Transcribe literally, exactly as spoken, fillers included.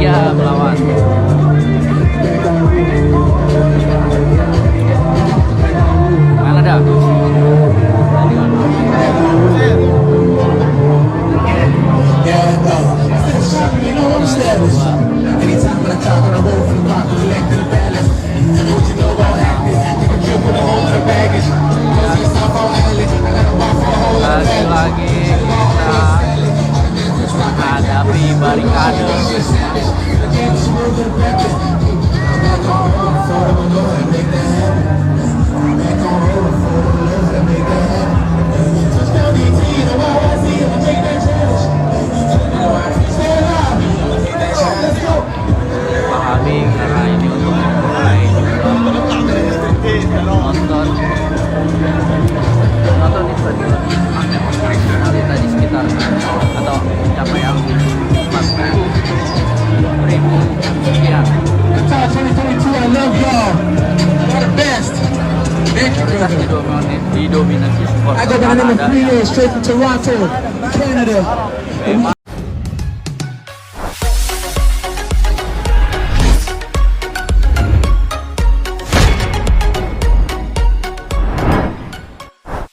Iya, melawan. Mana dah? Lagi-lagi kita hadapi barikade. Pahami, karena ini untuk memulai juga nonton, nonton di stadion. Kita di sekitar atau mencapai angka empat ribu sekian. Qatar twenty twenty-two, I love y'all. You're the best. Thank you, brother. Didominasi, didominasi supporter. I go by the name of Kanada, Free ya. Air, straight from Toronto, Canada. And we